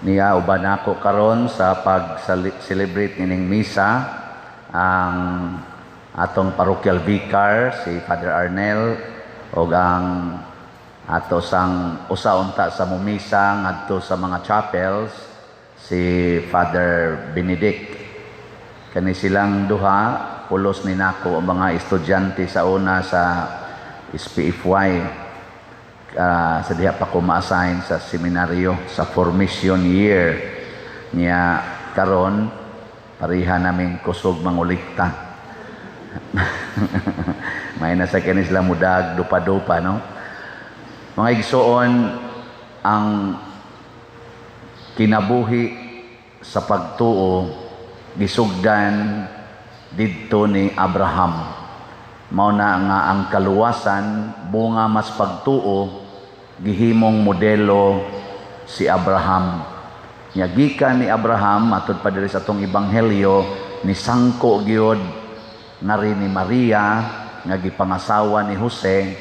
Niya uban nako karon sa pag-celebrate nining misa ang atong parochial vicar, si Father Arnel, ug ang ato sang usa unta sa mumisa ngadto sa mga chapels, si Father Benedict. Kani silang duha, pulos ni nako ang mga estudyante sa una sa SPFY, sa diha pa ko ma-assign sa seminaryo sa formation year niya. Karon pareha naming kusog mangulikta. May nasa kini sila mudag dupa-dupa, no? Mga igsoon, ang kinabuhi sa pagtuo gisugdan didto ni Abraham. Mao na nga ang kaluwasan bunga mas pagtuo, gihimong modelo si Abraham. Nya gikan ni Abraham, matud pa diri sa atong ebanghelyo, ni sangko gyud ngari ni Maria nga gipangasawa ni Jose.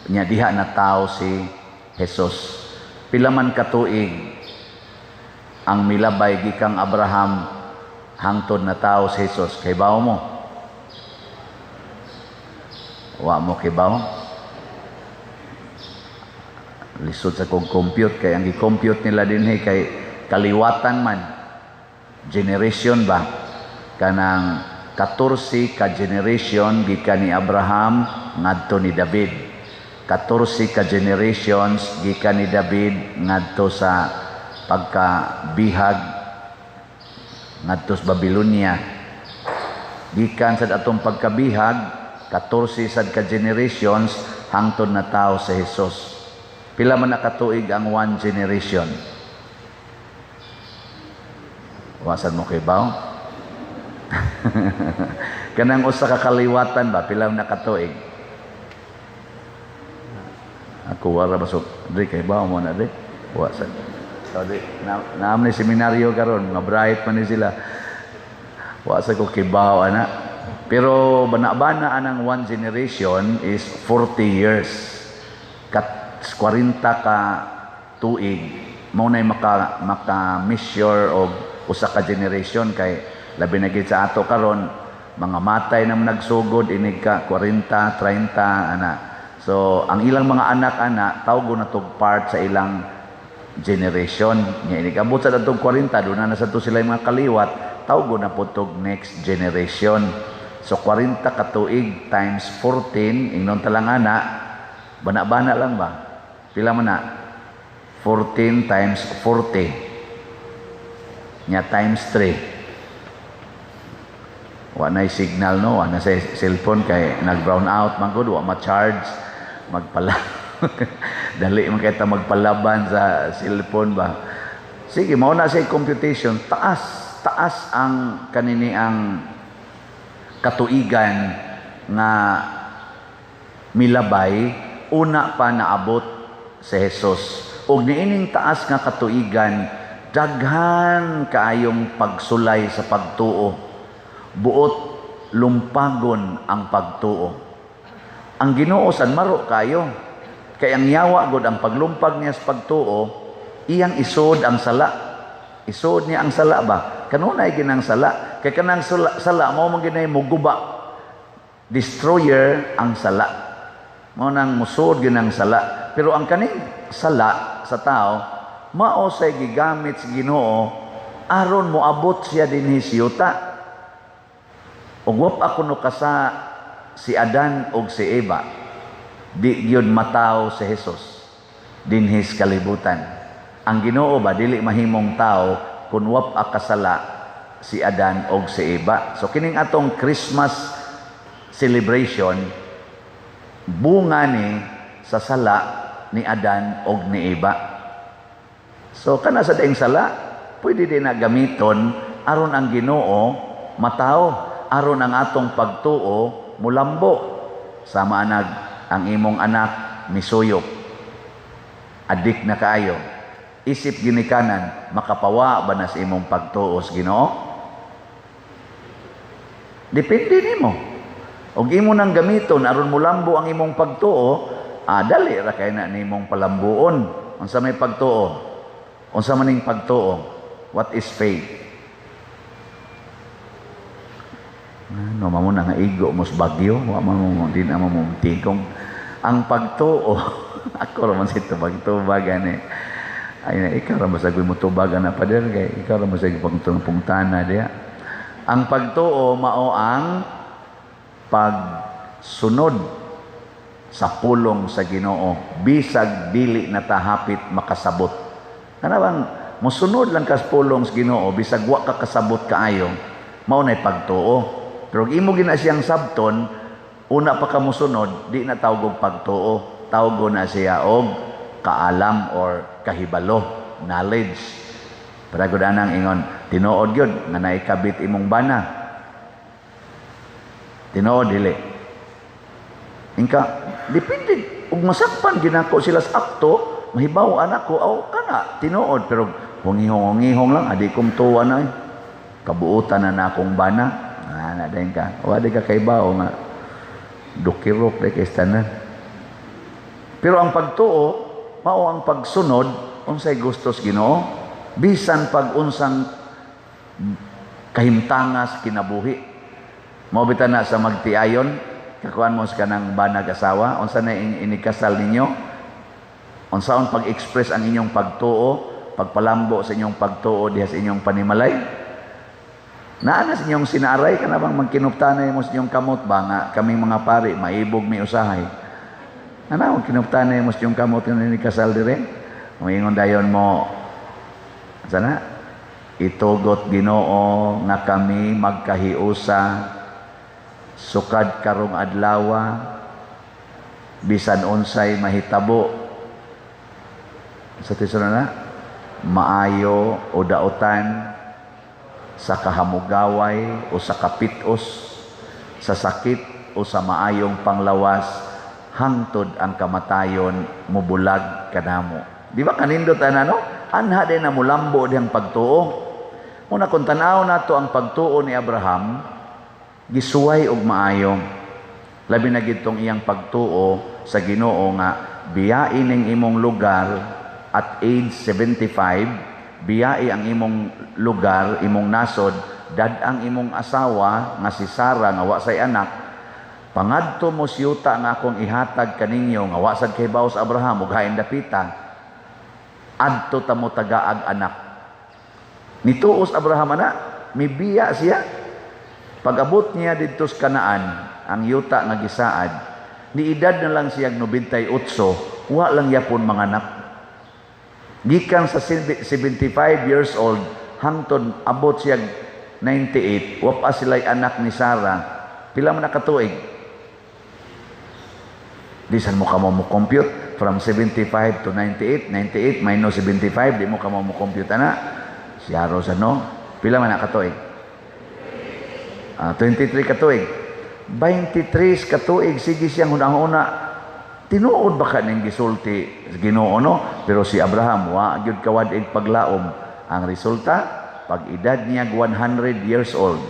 Nya diha na tao si Jesus. Pila man katuig ang milabay gikang Abraham hangtod na tao si Jesus? Kay mo? Wa mo kibaw? Lisod sa kong compute kay ang gi-compute nila dinhi kay kaliwatan man, generation ba, kanang 14 ka generation gikan ni Abraham ngadto ni David, 14 ka generations gikan ni David ngadto sa pagkabihag ngadto sa Babylonia. Gikan sa atong pagkabihag, 14 sad ka generations hangtod na tao sa Jesus. Pila man nakatuig ang one generation? Wasan mo kay baw? Kanang usa ka kaliwatan ba, pila man nakatuig? Ako wala basok. Di kay baw mo na di. Wasan. So di na naam ni seminaryo karon, mga bright man ni sila. Wa sa ko kibaw ana. Pero bana-bana anang one generation is 40 years. Kat 40 ka tuig mao nay maka measure og usa ka generation, kay labi na gid sa ato karon, mga matay na nagsugod inig ka 40, 30 ana. So ang ilang mga anak ana, tawgo na tog part sa ilang generation. Nya inig abot sa datong 40, doon na sa to sila yung mga kaliwat, tawgo na po tog next generation. So 40 ka tuig times 14, ingnon talang ana, bana-bana lang ba? Pila man na? 14 times 40. Nya times 3. Wa na signal, no, wa na sa cellphone kay nag-brown out man gud, wa ma-charge, magpala. Dali man kay ta magpalaban sa cellphone ba. Sige, mao na sa computation, taas, taas ang kanini ang katuigan nga milabay una pa naabot si Jesus. Ug niining taas nga katuigan, daghan kaayong pagsulay sa pagtuo. Buot lumpagon ang pagtuo. Ang Ginoo san maro kayo. Kay ang yawa god, ang paglumpag niya sa pagtuo, iyang isod ang sala. Isod niya ang sala ba? Kanunay ginang sala. Kay kanang sala, sala mao man ginay muguba. Destroyer ang sala. Mao nang musod ginang sala. Pero ang kaning sala sa tao, mao say gigamit sa Ginoo aron moabot siya dinhi sa yuta. Ug wa pa kuno kasa si Adan og si Eva, di gyud mataw si Jesus dinhi sa kalibutan. Ang Ginoo ba, dili mahimong tao kung wa pa kasala si Adan og si Eva. So kining atong Christmas celebration, bunga ni sa sala ni Adan og ni Eva. So kana sa daing sala, pwede din na gamiton aron ang Ginoo mataw, aron ang atong pagtuo mulambo. Sama anag ang imong anak misuyop. Adik na kaayo. Isip ginikanan, makapawa ba na sa imong pagtuo sa Ginoo? Depende nimo. Og imo nang gamiton aron mulambo ang imong pagtuo, dali ra kay na nimong palambuon. Unsa may pagtuo? Unsa man ning pagtuo? What is faith? Ano mamo na nga igo mo sa Bagyo, wa man mo din ama mo tigong. Ang pagtuo, ako ra man sa tubag-tubag ani. Ay na ikaw ra masag mo tubag ana, pader, kay ikaw ra masag pagtungpungtana diya. Ang pagtuo mao ang pagsunod sa pulong sa Ginoo bisag dili na tahapit makasabot. Kana bang mosunod lang kas pulong sa Ginoo bisag wa ka kasabot kaayo, mao nay pagtuo. Pero imo gina siyang sabton una pa ka mosunod, di na tawag og pagtuo, tawgo na siya og kaalam or kahibalo, knowledge. Para gud anang ingon, tinuod gyud nga naikabit imong bana. Tinuod dili? Ingka, depende ug masakpan ginako sila sa akto, mahibaw anak ko, aw kana tinuod, pero hungihong-hungihong lang, adi kong tuwa na eh. Kabuutan na na akong bana. Ah, na din ka. Wa di ka kaibaw nga dukirok di kay tanan. Pero ang pagtuo, mao ang pagsunod unsay gustos Ginoo bisan pag unsang kahimtangas kinabuhi. Mao bitaw na sa magtiayon, kakuan mo sa kanang banag asawa, unsa na inikasal ninyo? Unsaon pag-express ang inyong pagtuo, pagpalambo sa inyong pagtuo diha sa inyong panimalay? Naa na sa inyong sinaaray ka na bang magkinuptanay mo sa inyong kamot ba nga kaming mga pari maibog mi usahay. Ana magkinuptanay mo sa inyong kamot nga nikasal dire? Moingon dayon mo sana, "Itugot Ginoo nga kami magkahiusa sukad karong adlawa bisan unsay mahitabo sa tisun na maayo o dautan, sa kahamugaway o sa kapitos, sa sakit o sa maayong panglawas, hangtod ang kamatayon mubulag kanamo." Di ba kanindot ana, no? Anha din na mulambo dihang pagtuo. Muna kung tan-aw nato ang pagtuo ni Abraham, gisuway og maayo. Labi na gitong iyang pagtuo sa Ginoo nga biyain ning imong lugar at age 75, biyai ang imong lugar, imong nasod, dad ang imong asawa nga si Sara nga wa say anak, pangadto mo siyuta nga akong ihatag kaninyo, nga wa sad kay sa Abraham ug hain dapita, adto ta mo tagaag anak. Nituos Abraham ana, mibiya siya. Pag-abot niya didto sa Kanaan, ang yuta nga gisaad, ni edad na lang siya 98, wa lang yapon manganak. Gikan sa 75 years old hangtod abot siya 98, wa pa sila'y anak ni Sarah. Pila man nakatuig? Di san mo kamo mo compute from 75 to 98, 98 minus 75, di mo kamo mo compute ana. Siyaro sa no? Pila man nakatuig? 23 katuig. 23 katuig sige siyang hunahuna, tinuod ba ka ning gisulti sa Ginoo, no? Pero si Abraham wa gyud kawad-ig paglaom. Ang resulta, pag edad niya 100 years old,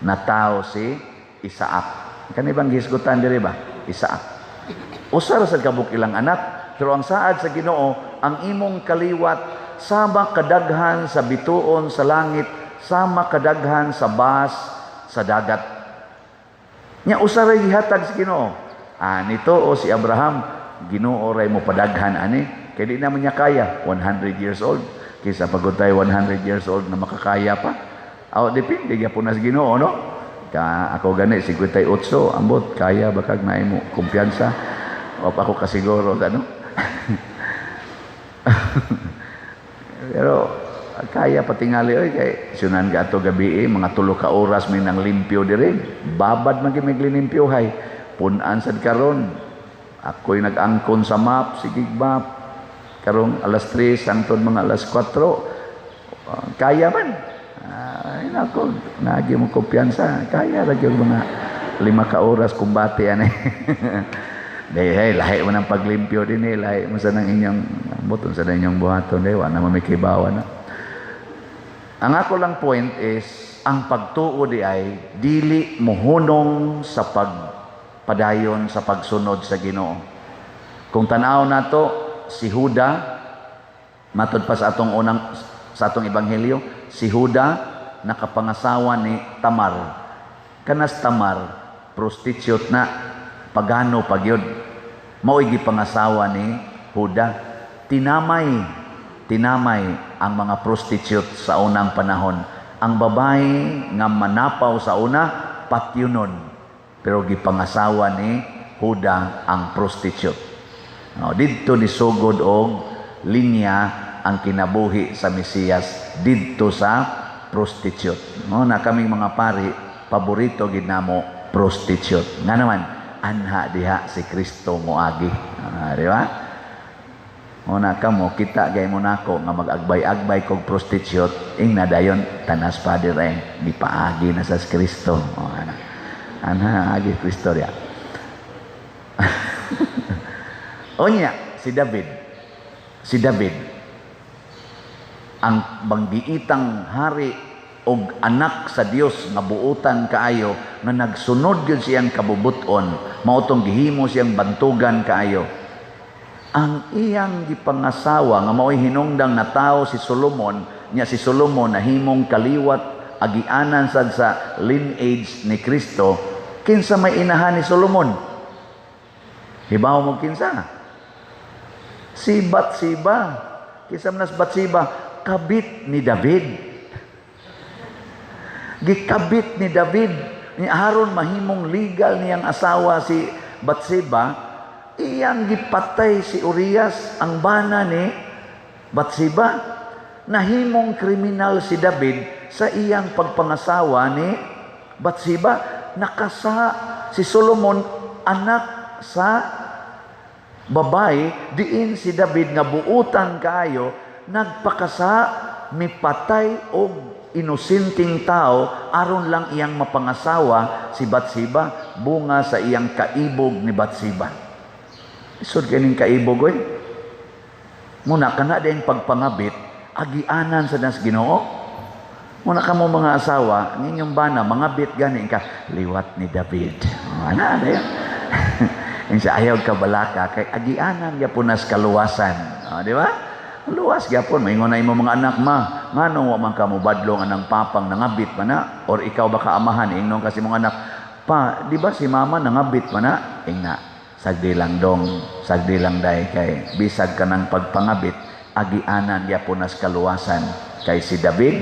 natawo si Isaac. Kani bang gihisgutan diri ba? Isaac. Usa ra sad kabuk ilang anak, pero ang saad sa Ginoo, ang imong kaliwat sama kadaghan sa bituon sa langit, sama kadaghan sa bas sa dagat. Nya usa ra gihatag sa Ginoo. Ah, nito o si Abraham, Ginoo ray mo padaghan ani, kay di naman niya kaya, 100 years old. Kaysa pagod tayo 100 years old na makakaya pa. Aw, depende gyapon na sa Ginoo, no? Ka ako gani 58, ambot kaya ba kag naay mo kumpiyansa? O pa ako kasiguro ano? Pero kaya patingali oy, kay sunan ka ato gabi eh, mga 3 ka oras may nang limpyo diri. Babad man gyud may limpyo hay. Punan sad karon. Ako'y nag-angkon sa map, sige map. Karong alas 3 hangtod mga alas 4. Kaya man. Ay nako, naagi mo kumpiyansa. Kaya ra gyud mga 5 ka oras kumbate ani. Day, hey, lahi mo ng paglimpyo din eh. Lahi mo sa nang inyong buton sa inyong buhaton day, wa na mamikibawa na. Ang ako lang point is ang pagtuo di ay dili mohunong sa pagpadayon sa pagsunod sa Ginoo. Kung tan-aw nato si Huda Matod pa sa atong unang, sa atong ebanghelyo, si Huda nakapangasawa ni Tamar. Kanas Tamar, prostitute na, pagano pagyud. Mao'y gipangasawa ni Huda. Tinamay, tinamay ang mga prostitute sa unang panahon. Ang babae nga manapaw sa una, patyunon. Pero gipangasawa ni Huda ang prostitute. No, didto ni sugod og linya ang kinabuhi sa Mesiyas didto sa prostitute. No, na kaming mga pari, paborito gid namo prostitute. Nga naman, anha diha si Kristo moagi. Ah, di ba? Muna kamo kita gay mo nako nga mag-agbay-agbay kog prostitute, ing nadayon tanas pader eh gipaagi na sa Kristo. Oh, ana. Anha agi Kristo diya. Unya si David. Si David ang banggiitang hari og anak sa Dios nga buutan kaayo, nga nagsunod gyud siyang kabubuton, mao tong gihimo siyang bantugan kaayo. Ang iyang gipangasawa nga mao'y hinungdang natawo si Solomon, nya si Solomon nahimong kaliwat, agianan sad sa lineage ni Kristo. Kinsa may inahan ni Solomon? Hibaw mo kinsa? Si Batseba. Kinsa man Batseba? Kabit ni David. Gikabit ni David ni aron mahimong legal niyang asawa si Batseba, iyang gipatay si Urias, ang bana ni Batseba. Nahimong kriminal si David sa iyang pagpangasawa ni Batseba. Nakasa si Solomon, anak sa babae, diin si David nga buutan kaayo nagpakasa, mipatay og inosenteng tao aron lang iyang mapangasawa si Batseba, bunga sa iyang kaibog ni Batseba. Isod kaning kaibog oy. Muna kana din pagpangabit, agianan sa nas Ginoo. Muna kamo mga asawa, ang inyong bana mangabit gani ka liwat ni David. Oh, ana na yun. Yung sa ayaw ka balaka kay agianan gyapon nas kaluwasan. Oh, di ba? Luwas gyapon, maingon na imo mga anak, "Ma, ngano wa man ka mo badlong anang papang nangabit man na?" Or ikaw baka amahan, ingnon kasi mong anak, "Pa, di ba si mama nangabit man na?" Ingna, "Sagdi lang dong, sagdi lang dai," kay bisag ka ng pagpangabit, agianan gyapon nas kaluwasan, kay si David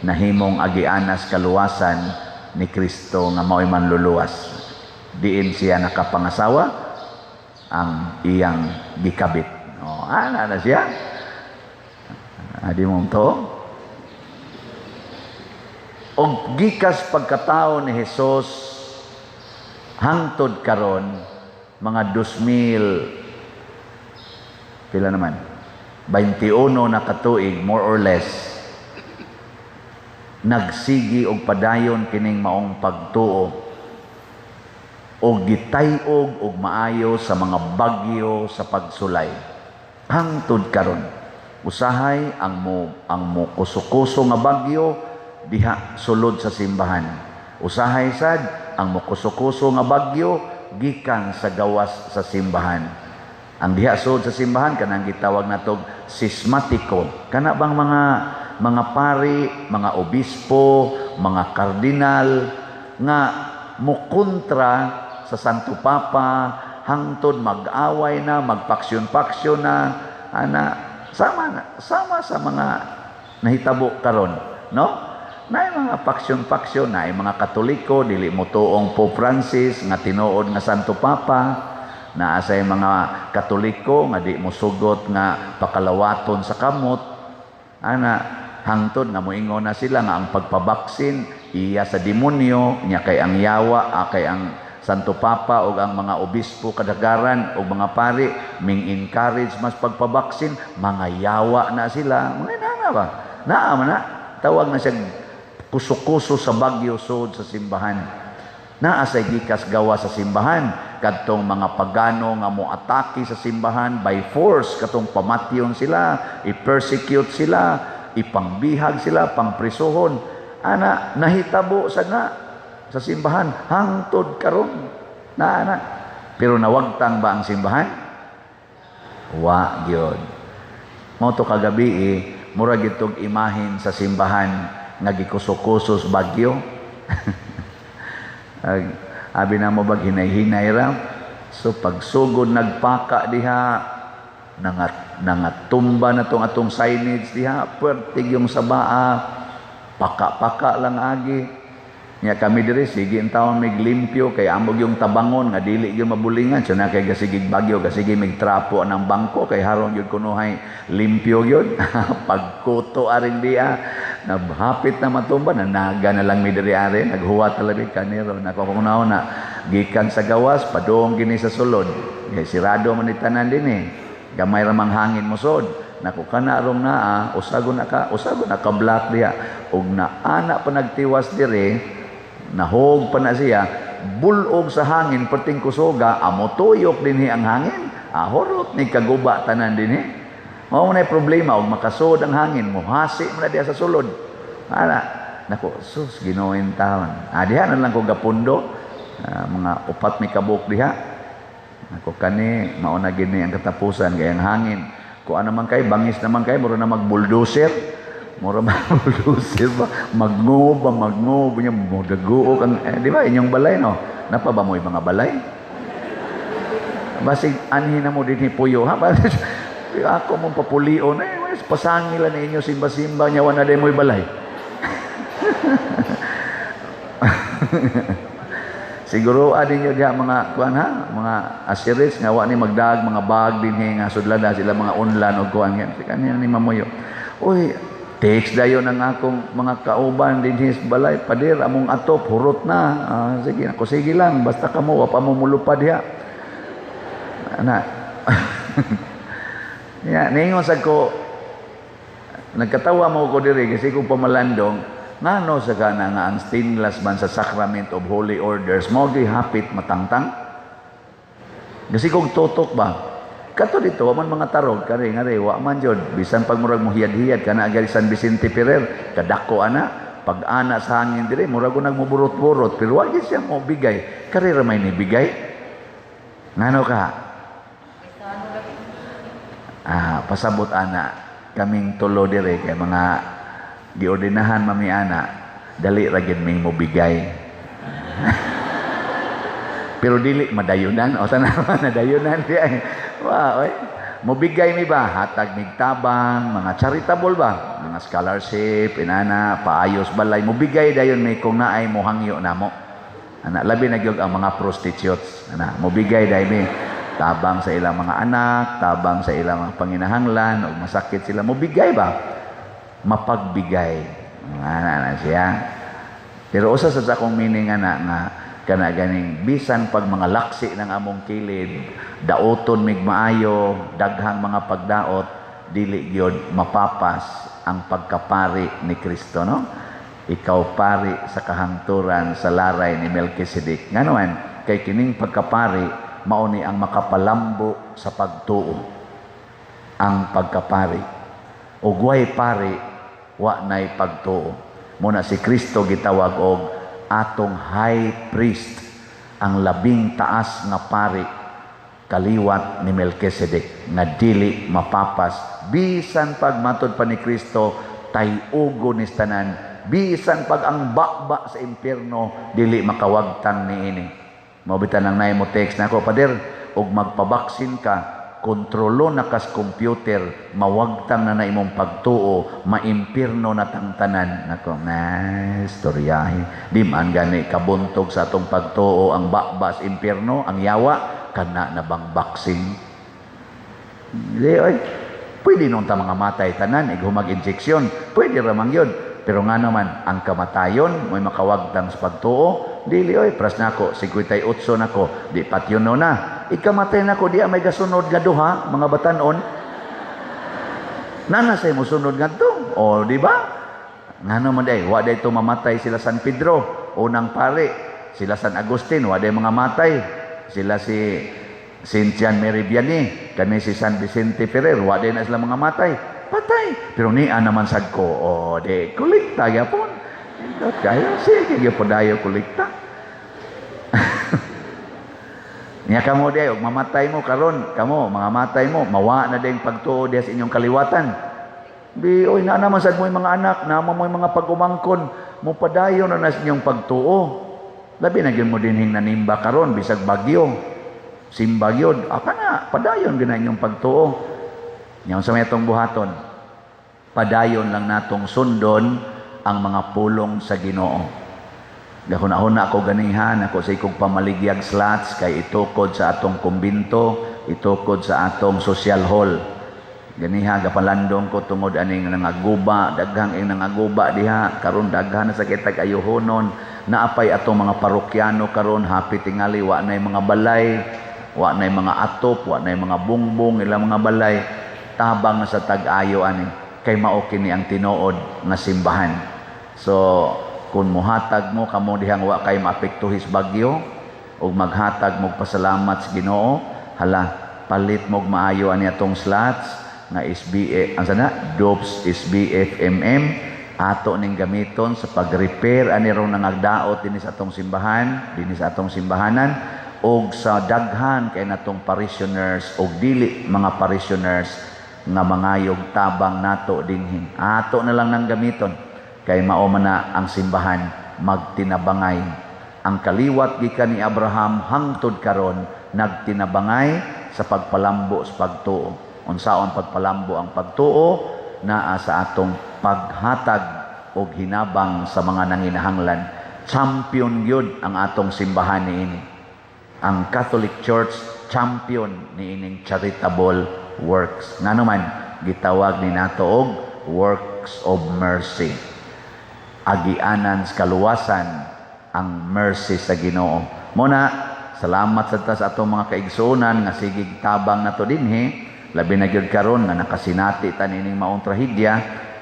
nahimong agianas kaluwasan ni Kristo nga mao'y manluluwas. Diin siya nakapangasawa ang iyang gikabit. Oh, ana na siya. Adi mong to. Og gikas pagkatao ni Jesus hangtod karon, mga 2000 pila naman, 21 na katuig more or less, nagsigi og padayon kining maong pagtuo og gitay-og og maayo sa mga bagyo sa pagsulay hangtod karon. Usahay ang mo kuso-kuso nga bagyo diha sulod sa simbahan. Usahay sad ang mo kuso-kuso nga bagyo gikan sa gawas sa simbahan. Ang diha sulod sa simbahan, kanang gitawag natog sismatiko. Kana bang mga pari, mga obispo, mga kardinal nga mukontra sa Santo Papa hangtod mag-away na, magpaksyon-paksyon na, ana, sama na, sama sa mga nahitabo karon, no? Naay mga paksyon-paksyon, naay mga Katoliko dili mo tuong Pope Francis nga tinuod nga Santo Papa, naa say mga Katoliko nga di mo sugot nga pakalawaton sa kamot, ana, hangtod nga moingon na sila nga ang pagpabaksin iya sa demonyo, nya kay ang yawa, kay ang Santo Papa o ang mga obispo kadagaran o mga pari ming encourage mas pagpabaksin, mga yawa na sila, mga nana ba? Naa man na, tawag na siya kuso-kuso sa bagyo sud sa simbahan. Naa say gikas gawa sa simbahan kadtong mga pagano nga mo atake sa simbahan by force, katong pamatyon sila, i-persecute sila, ipangbihag sila, pangprisuhon. Ana, nahitabo sa na sa simbahan hangtod karon na ana. Pero nawagtang ba ang simbahan? Wa gyud. Mao to kagabi eh, mura gitog imahin sa simbahan nga gikuso-kusos bagyo. Abi na mo bag hinay-hinay ra. So pagsugod nagpaka diha, nangatumba na tong atong signage diha, pertig yung sabaa, paka-paka lang agi. Nya kami diri sige taon mig limpyo kay amog yung tabangon nga dili gyud mabulingan. So na kay gasigig bagyo, gasige mig trapo ang bangko kay haron gyud kunuhay limpyo gyud. Pagkuto aring diya, nabhapit na matumba, nanaga na lang mi diri are, naghuwat talaga kanero. Nako kung na gikan sa gawas padung gini sa sulod. Kay sirado man ni tanan dinhi. Gamay ra mang hangin mosod. Nako kana rong naa, usago na ka block diha. Ug naana pa nagtiwas diri, nahog pa na siya, bulog sa hangin perting kusoga, amo tuyok dinhi ang hangin, ahorot ni kaguba tanan dinhi. Mao man problema og makasod ang hangin, mohasi man na diha sa sulod. Ana, nako sus Ginoo in taon. Ah, diha na lang ko gapundo, mga upat mi kabuk diha. Nako kani mao na gini ang katapusan kay ang hangin. Kuan naman kay bangis naman kay mura na magbulldozer. Mura magbulldozer ba, magngob ba, magngob niya modaguok ang di ba inyong balay no? Napa ba mo'y mga balay? Basig anhi na mo dinhi puyo ha. Ako mong papulion eh, pasangil na inyo simba-simba niya wala na mo'y balay. Siguro adin niyo diha mga kuan ha, mga asiris nga wa ni magdaag mga bag dinhi nga sudlada sila mga unlan og kuan yan. Kanya ni mamuyo. Uy, text dayon ang akong mga kauban dinhi sa balay, pader among atop hurot na. Sige ako sige lang basta kamo wa pa mo mulupad diha. Ana. Ya, ningon sad ko nagkatawa mo ko diri kasi kung pamalandong ngano sa kana nga ang stainless man sa Sacrament of Holy Orders mo hapit matangtang. Kasi kung tutok ba kato dito wa man mga tarog kari ngari wa man jud bisan pag murag mohiyad-hiyad kana agad San Vicente Ferrer kadako ana pag ana sa hangin dire murag nagmuburot-burot pero wa gyud siya mo bigay kari ra may nibigay ngano ka. Ah, pasabot ana kaming tulo dire kay mga giordinahan mami ana dali ra gyud ming mobigay. Pero dili madayunan o tanawa nadayunan di ay. Wa oy mobigay mi ba hatag mig tabang mga charitable ba mga scholarship inana paayos balay mobigay dayon mi kung naay mohangyo namo ana labi na gyud ang mga prostitutes ana mobigay day mi tabang sa ilang mga anak, tabang sa ilang mga panginahanglan og masakit sila mobigay ba mapagbigay. Ana na siya. Pero usa sa akong meaning ana nga kana ganing bisan pag mga laksi ng among kilid, daoton mig maayo, daghang mga pagdaot, dili gyud mapapas ang pagkapari ni Kristo, no? Ikaw pari sa kahangturan sa laray ni Melchizedek. Ngano man kay kining pagkapari mao ni ang makapalambo sa pagtuo. Ang pagkapari. Ug way pari wa nay pagtuo. Muna si Kristo gitawag og atong high priest, ang labing taas nga pari kaliwat ni Melchizedek nga dili mapapas bisan pag matod pa ni Kristo tay-ugo ni tanan, bisan pag ang baba sa impierno dili makawagtang niini. Mao bitan ang naay mo text nako, pader, og magpabaksin ka, kontrolo na kas computer, mawagtang na na imong pagtuo, maimpirno na tangtanan. Nako, na istoryahe. Di man gani kabuntog sa atong pagtuo ang baba sa impierno, ang yawa, kana na bang vaccine? Di, oy. Pwede nung ta mga matay tanan, ighumag injeksyon, pwede ramang yun. Pero nga naman, ang kamatayon, may makawagtang sa pagtuo, dili oy, pras nako, 58 nako, di patyon no na. Ikamatay nako, di may gasunod nga duha, mga batanon. Nana say mo sunod nga to. O, di ba? Nga naman day, wa day to mamatay sila San Pedro, unang pare, sila San Agustin, wa day mga matay. Sila si Saint John Mary Vianney, kani si San Vicente Ferrer, wa day na sila mga matay. Patay. Pero niya naman sad ko, o di, kolekta gyapon. Kayo, sige, gyapon dayo kolekta. Nya kamo diay, og mamatay mo karon, kamo mga matay mo, mawa na din pagtuo diha sa inyong kaliwatan. Di oy, naa naman sad mo'y mga anak, naa man mo'y mga pag-umangkon, mo padayon na na sa inyong pagtuo. Labi na gyud mo dinhing nanimba karon, bisag bagyo. Simba gyud, aka na, padayon gyud na inyong pagtuo. Nya unsa may atong buhaton? Padayon lang natong sundon ang mga pulong sa Ginoo. Gahuna-huna ako ganihan, ako sa ikong pamaligyag slots kay itukod sa atong kumbinto, itukod sa atong social hall. Ganiha gapalandong ko tungod aning nangaguba, daghang ing nangaguba diha, karon daghan na sa kitag ayuhonon, naapay atong mga parokyano karon happy tingali wa nay mga balay, wa nay mga atop, wa nay mga bungbong ilang mga balay, tabang na sa tag-ayo ani kay mao kini ang tinuod nga simbahan. So kung muhatag mo kamo dihang wa kay maapektuhis bagyo ug maghatag mo pasalamat sa Ginoo, hala, palit mo og maayo ani atong slots nga SBA, ang sana DOPS SBFMM, ato ning gamiton sa pag-repair ani rong nangagdaot dinhi sa atong simbahan, dinhi sa atong simbahanan, og sa daghan kay natong parishioners og dili mga parishioners nga mangayog tabang nato dinhi, ato na lang nang gamiton kay mao man na ang simbahan magtinabangay. Ang kaliwat gikan ni Abraham hangtod karon nagtinabangay sa pagpalambo sa pagtuo. Unsaon pagpalambo ang pagtuo? Naa sa atong paghatag og hinabang sa mga nanginahanglan. Champion gyud ang atong simbahan niini. Ang Catholic Church, champion niining charitable works. Ngano man gitawag ni nato og works of mercy. Agianan sa kaluwasan ang mercy sa Ginoo. Muna, salamat sa ta sa atong mga kaigsuonan nga sigig tabang nato dinhi, labi na gyud karon nga nakasinati ta niining maong trahedya.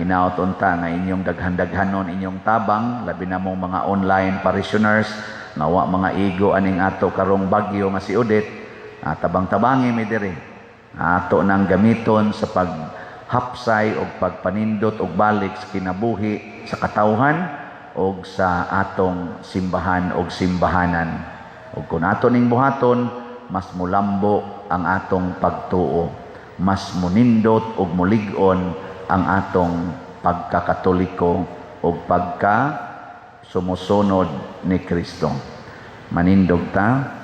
Hinaot unta nga inyong daghan-daghanon inyong tabang, labi na mong mga online parishioners nga wa mga igo aning ato karong bagyo nga si Odette. Tabang-tabangi mi diri. Ato nang gamiton sa paghapsay og pagpanindot og balik sa kinabuhi sa katawhan og sa atong simbahan og simbahanan. Og kung ato ning buhaton, mas mulambo ang atong pagtuo, mas munindot og mulig-on ang atong pagkakatoliko og pagka sumusunod ni Kristo. Manindog ta.